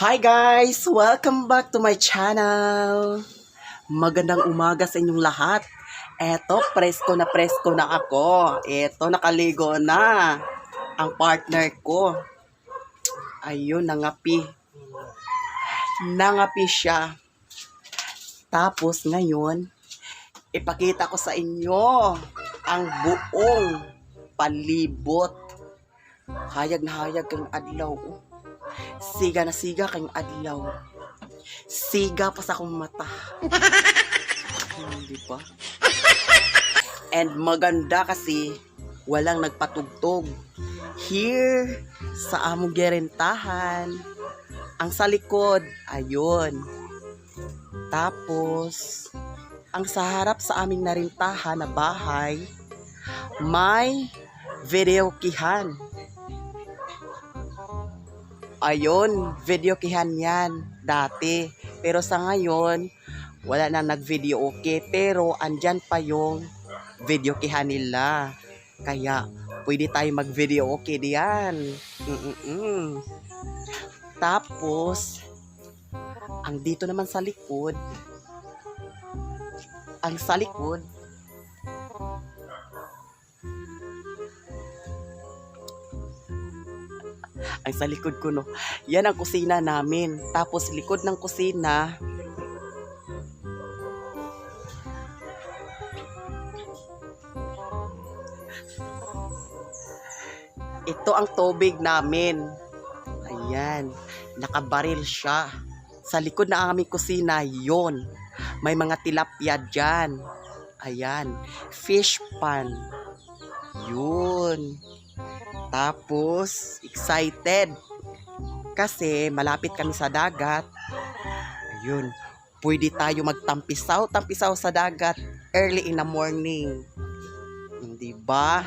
Hi guys! Welcome back to my channel! Magandang umaga sa inyong lahat. Eto, presko na ako. Eto, nakaligo na ang partner ko. Ayun, nangapi. Nangapi siya. Tapos ngayon, ipakita ko sa inyo ang buong palibot. Hayag na hayag kang adlaw. Oh. Siga na siga kayong adlaw. Siga pa sa akong mata. Di ba? And maganda kasi walang nagpatugtog. Here sa among gerentahan, ang sa likod, ayun. Tapos, ang sa harap sa aming narintahan na bahay, may videokihan. Ayun, video kihan yan dati. Pero sa ngayon, wala na nag-video okay. Pero andyan pa yung video kihan nila. Kaya, pwede tayo mag-video okay diyan. Mm-mm-mm. Tapos, ang dito naman sa likod, ang sa likod, ang sa likod ko no, yan ang kusina namin. Tapos likod ng kusina, ito ang tubig namin. Ayan, nakabaril siya. Sa likod ng aming kusina, yon. May mga tilapia dyan. Ayan, fish pan. Yun. Tapos, excited. Kasi malapit kami sa dagat. Ayun, pwede tayo magtampisaw, tampisaw sa dagat early in the morning. Hindi ba?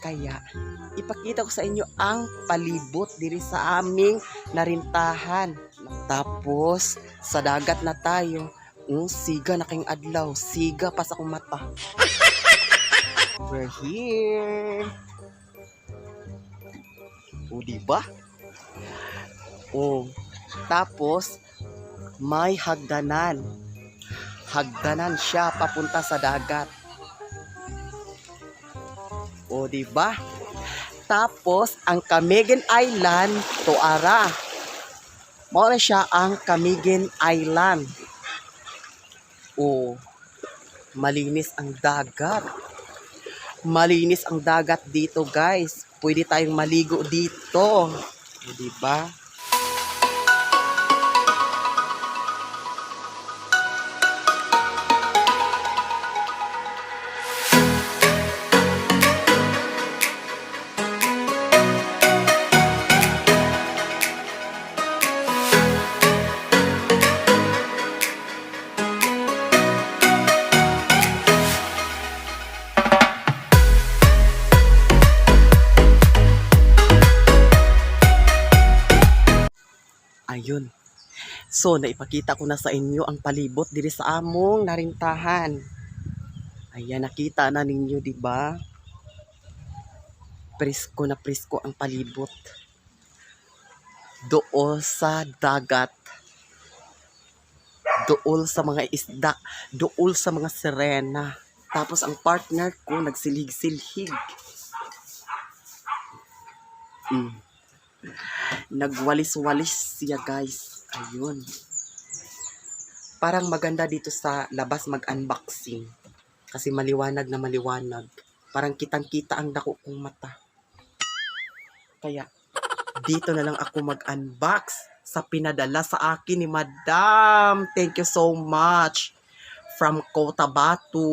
Kaya, ipakita ko sa inyo ang palibot diri sa aming narintahan. Tapos, sa dagat na tayo. Siga na kayong adlaw. Siga pa sa akong mata. We're here. O, di ba? O, tapos, may hagdanan. Hagdanan siya papunta sa dagat. O, di ba? Tapos, ang Camiguin Island, Tuara. Mao na siya ang Camiguin Island. O, malinis ang dagat. Malinis ang dagat dito, guys. Pwede tayong maligo dito. O, di ba? Ayun. So, naipakita ko na sa inyo ang palibot diri sa among narintahan. Ayan, nakita na ninyo, di ba? Presko na presko ang palibot. Dool sa dagat. Dool sa mga isda. Dool sa mga sirena. Tapos ang partner ko nagsilhig-silhig. Nagwalis-walis siya, guys. Ayun. Parang maganda dito sa labas mag-unboxing. Kasi maliwanag na maliwanag. Parang kitang-kita ang dako kong mata. Kaya, dito na lang ako mag-unbox sa pinadala sa akin ni Madam. Thank you so much. From Cotabato.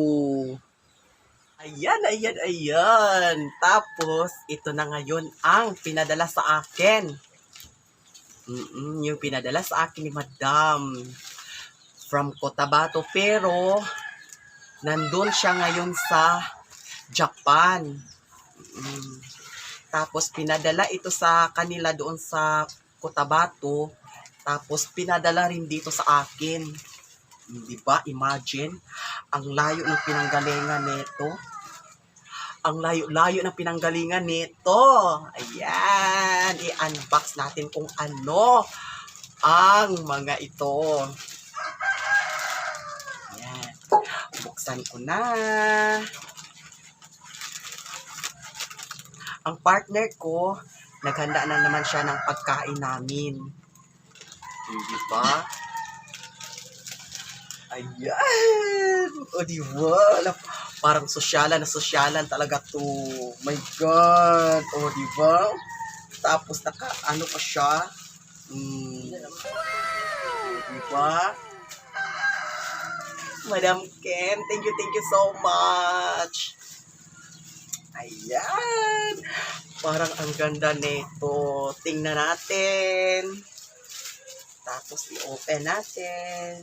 Ayan, ayan, ayan. Tapos, ito na ngayon ang pinadala sa akin. Yung pinadala sa akin ni Madam from Cotabato. Pero, nandun siya ngayon sa Japan. Tapos, pinadala ito sa kanila doon sa Cotabato. Tapos, pinadala rin dito sa akin. Di ba? Imagine, ang layo ng pinanggalingan nito. Ang layo-layo ng pinanggalingan nito. Ayan, i-unbox natin kung ano ang mga ito. Ayan. Buksan ko na. Ang partner ko, naghanda na naman siya ng pagkain namin. Hindi ba? Ayan! O, di ba? Parang sosyalan na sosyalan talaga to. My God! O, di ba? Tapos naka, ano pa siya? Di ba? Madam Ken, thank you so much. Ayan! Parang ang ganda nito. Tingnan natin. Tapos i-open natin.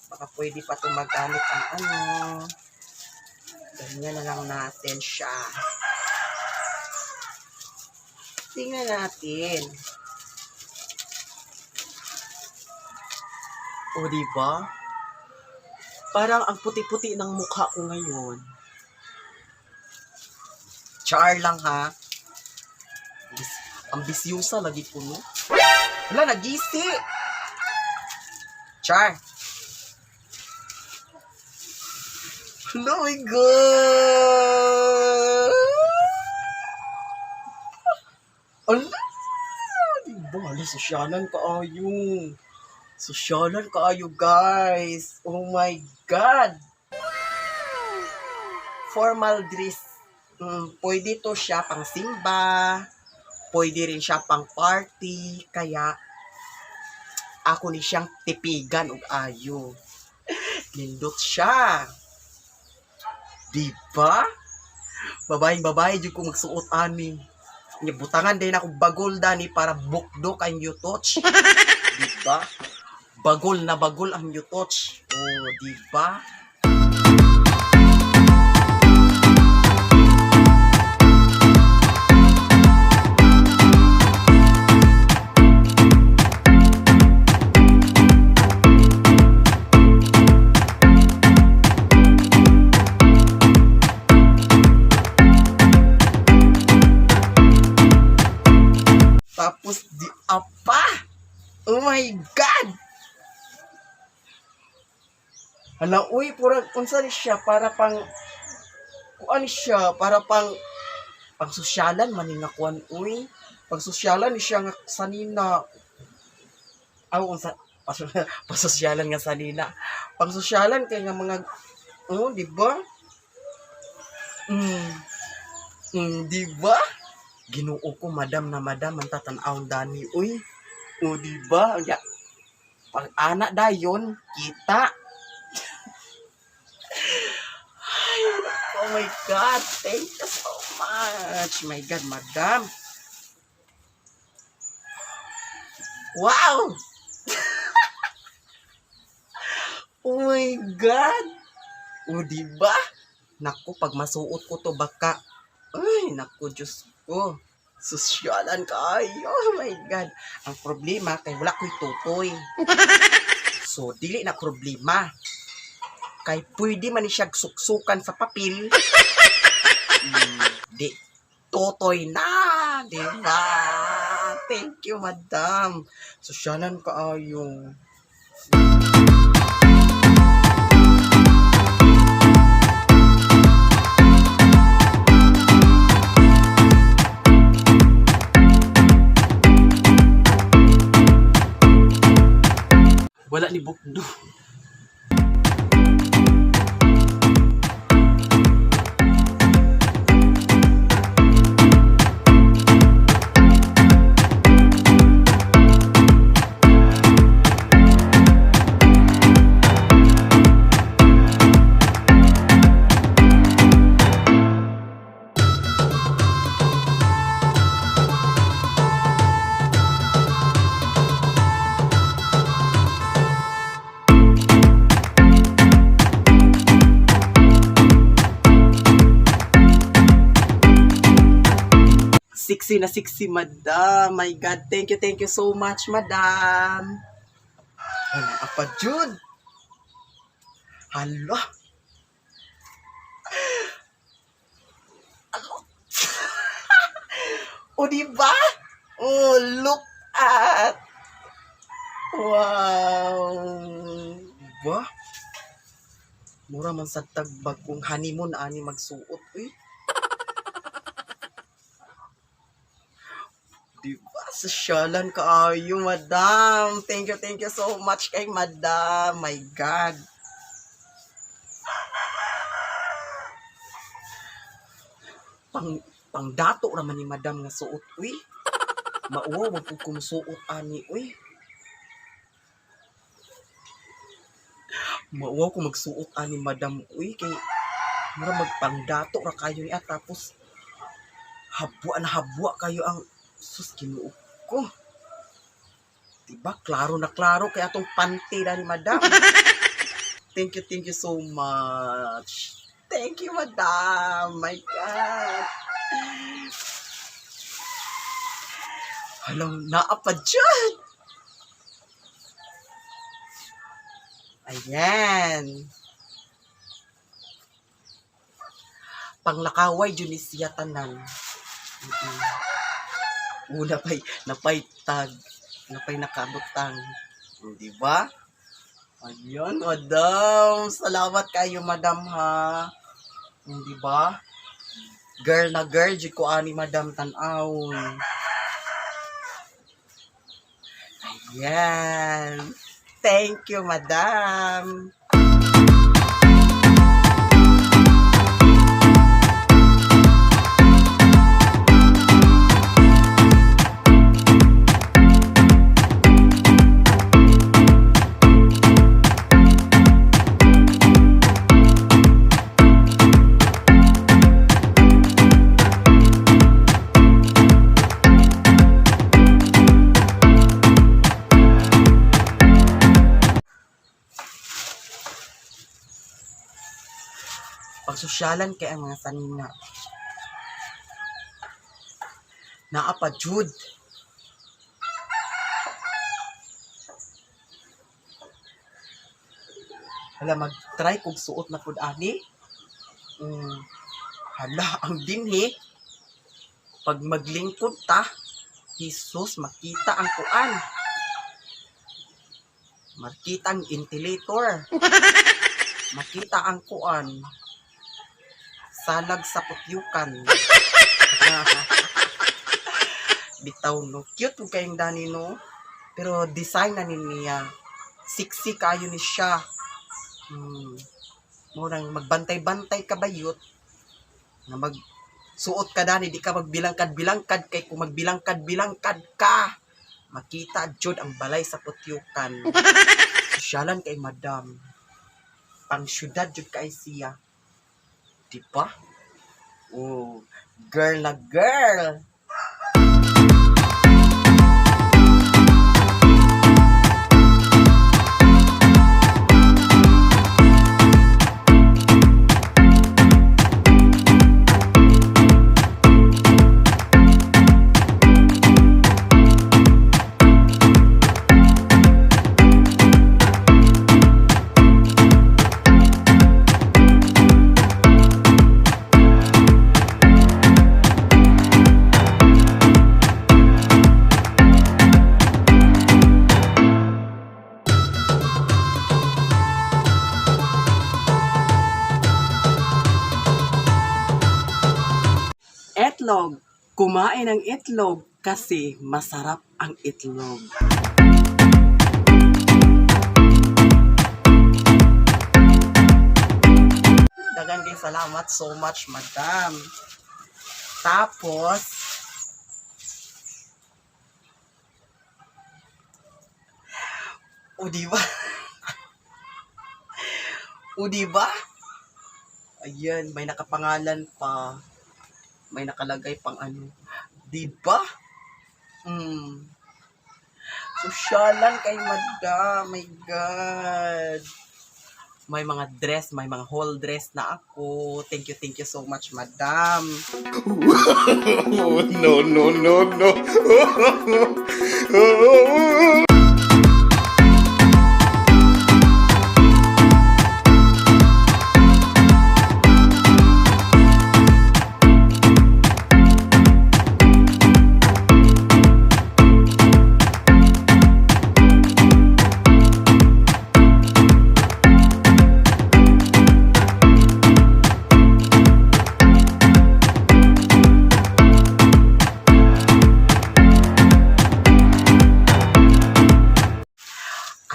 Baka pwede pa itong magamit ang ano. Ganyan na lang natin siya. Tingnan natin. O, di ba? Parang ang puti-puti ng mukha ko ngayon. Char lang ha. Ang bisyusa lagi ko, no? Wala, nagisi! Char! Oh my God! Ala! Di ba? Ala, sosyalan kaayo. Sosyalan kaayo, guys. Oh my God! Formal dress. Pwede to siya pang simba. Pwede rin siya pang party. Kaya, ako ni siyang tipigan og ayo. Nindot siya. Di ba? Babaeng babae jud ko magsuot ani. Nya butangan din ako bagol dani para bukdok ang yutoch. Di ba? Bagol na bagol ang yutoch. Oh, di ba? Tapos di apa? Oh my God! Hala, uy, pura, unsa ni siya, para pang, kuan siya, para pang, pang sosyalan man ni nga kuan, uy. Pang sosyalan ni siya nga sanina. Aw, unsa, pasosyalan nga sanina. Pang sosyalan kay nga mga, oh, di ba? Di ba? Ginoo ko, madam na madam, ang tatanaw dani, uy. O, di ba? Ya, pag ana dayon, kita. Ay, oh my God, thank you so much. My God, madam. Wow! Oh my God! O, di ba? Naku, pag masuot ko to baka, ay, naku, Diyos ko. Sosyalan kayo. Oh my God. Ang problema, kay wala ko'y tutoy. So, dili na problema. Kay pwede man ni siya suksukan sa papel. Di. Totoy na. Di ba? Thank you, madam. Sosyalan kaayo. Wala ni Bukdo. Sexy na sexy, madam. My God, thank you so much, madam. Wala apa, Jud. Hala. O, di ba? Oh, look at. Wow. Ba? Mura man sa tagbag kung honeymoon ani magsuot, uy. Di ba? Sosyalan kaayo, madam. Thank you so much kay madam. My God. Pangdato raman ni madam nga suot, uy. Mauwaw man pud kung suot ani, uy. Mauwaw ko magsuot ani madam, uy, kay mura magpangdato ra kayo niya, tapos habwa na habwa kayo ang, sus, Ginoo ko. Diba? Klaro na klaro kay atong panty na ni madam. Thank you so much. Thank you, madam. My God. Halang naa pa dyan. Ayan. Panglakaway jud ni siya tanan. Una pa'y, napay tag, napay nakabutang. Di ba? Ayan, madam. Salamat kayo, madam, ha. Di ba? Girl na girl, jud ko ani, madam, tan-awon. Ayan. Thank you, madam. Pagsosyalan kay ang mga sanina. Naa pa jud. Hala, mag-try kog suot na pud ani. Hala, ang dinhi. Pag maglingkod ta, Jesus, makita ang kuan. Makita ang ventilator. Makita ang kuan. Salag sa putyukan. Bitaw no. Cute po kayong dani no. Pero design na ni niya. Sexy kayo ni siya. Murang magbantay-bantay ka bayot. Nga mag suot ka dani, di ka magbilangkad-bilangkad, kay kung magbilangkad-bilangkad ka, makita jud ang balay sa putyukan. Sosyalan kay madam. Pang syudad jud kay siya. Di ba? Oh, girl na girl. Etlog. Kumain ng itlog kasi masarap ang itlog. Dagan kay salamat so much, madam. Tapos, o di ba? O di ba? Ayan, may nakapangalan pa. May nakalagay pang ano. Di ba? Sosyalan kay madam. My God. May mga dress, may mga whole dress na ako. Thank you so much, madam. Oh, no, no, no, no.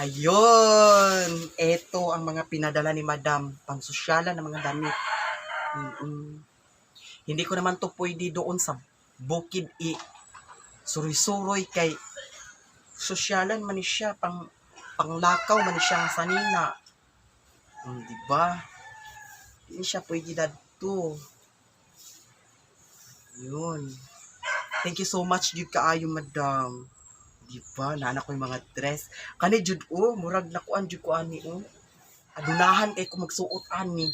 Ayun! Ito ang mga pinadala ni Madam. Pangsosyalan ng mga damit. Hindi ko naman to pwede doon sa bukid i suroy-suroy kay sosyalan man ni siya, panglakaw man ni siya nga sanina. Di ba? Hindi siya pwede dadto. Yun. Thank you so much jud kaayo, Madam. Di ba? Naa na ko yung mga dress. Kani jud oh, murag nakuan jud ko ani oh. Adunahan kay ko magsuot ani.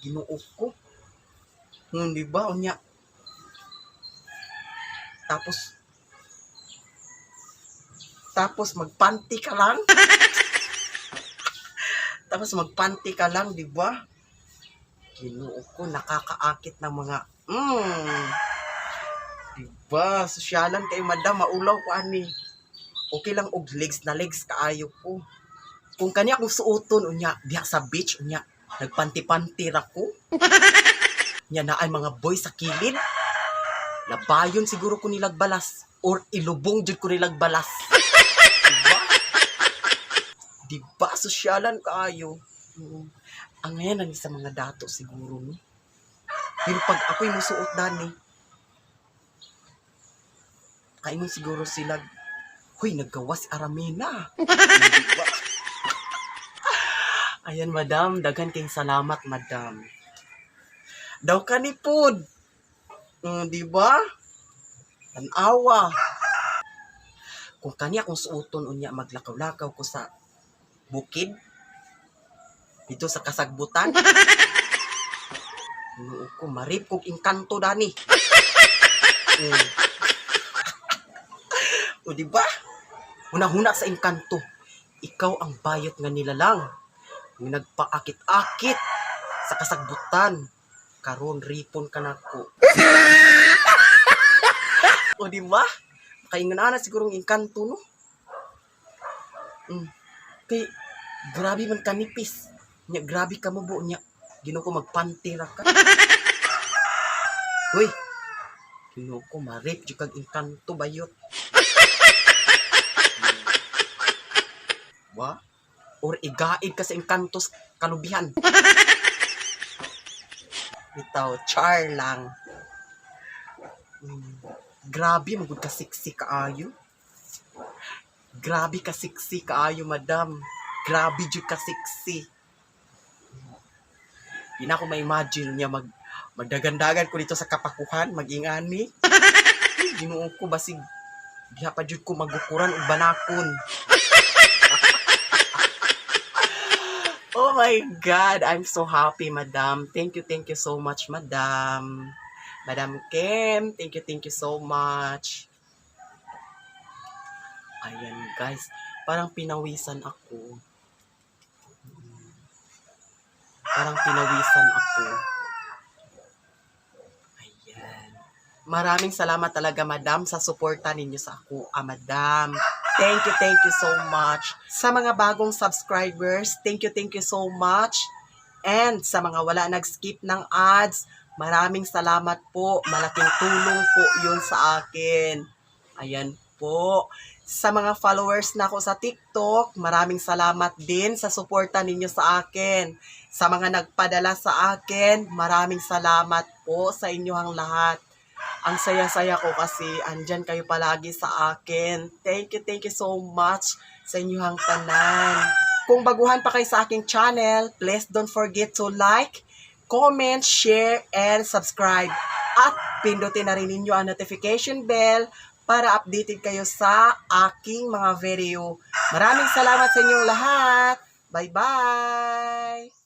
Ginoo ko. Di ba? Unya. Tapos magpanty ka lang. Tapos magpanty ka lang, di ba? Ginoo ko, nakakaakit ng mga. Di ba? Sosyalan kay Madam, maulaw ko ani. Okay lang og legs na legs kaayo ko. Kung kani akong suoton unya diha sa beach unya, nagpanti-panty ra ko. Nya naay mga boy sa kilid. Labayon siguro ko nilag balas or ilubong jud ko nilag balas. Diba? Diba sosyalan kaayo? Oo. Ang ngayon ang sa mga dato siguro, no. Pero pag ako'y musuot dani, kaingon siguro sila, "Huy, naggawas si Aramina." Diba? Ayan, Madam. Daghan kayong salamat, Madam. Daw kanipod. Di ba? Tanawa. Kung kani akong suoton unya maglakaw-lakaw ko sa bukid dito sa kasagbutan. Ginoo ko, ma-rape kog engkanto dani. O di ba? Huna-huna sa engkanto. Ikaw ang bayot nga nilalang nga nagpaakit-akit sa kasagbutan. Karon ripon ka nako. O di ba? Makaingon ana siguro ang engkanto, no? Kay grabe man kanipis. Nya grabe ka mo nya. Ginoo ko, magpanty ra ka. Uy. Ginoo ko, ma-rape jud kag engkanto bayot. Wa? Or igaid ka sa engkantos kalubihan. Bitaw, char lang. Grabe, magud ka sexy kaayo. Grabe ka sexy kaayo, Madam. Grabe jud ka sexy. Di na ako ma-imagine niya magdagandagan ko dito sa kapakuhan, magingani. Uy, Ginoo ko, basig diha pa jud ko magukuran og banakon. Oh my God, I'm so happy, Madam. Thank you so much, Madam. Madam Kim, thank you so much. Ayan, guys. Parang pinawisan ako. Parang pinawisan ako. Ayan. Maraming salamat talaga, Madam, sa suporta ninyo sa ako, ah, Madam. Thank you so much. Sa mga bagong subscribers, thank you so much. And sa mga wala nag-skip ng ads, maraming salamat po. Malaking tulong po yun sa akin. Ayan po. Sa mga followers na ako sa TikTok, maraming salamat din sa suporta ninyo sa akin. Sa mga nagpadala sa akin, maraming salamat po sa inyong lahat. Ang saya-saya ko kasi andyan kayo palagi sa akin. Thank you so much sa inyong tanan. Kung baguhan pa kayo sa aking channel, please don't forget to like, comment, share, and subscribe. At pindutin na rin ninyo ang notification bell para updated kayo sa aking mga video. Maraming salamat sa inyong lahat. Bye-bye!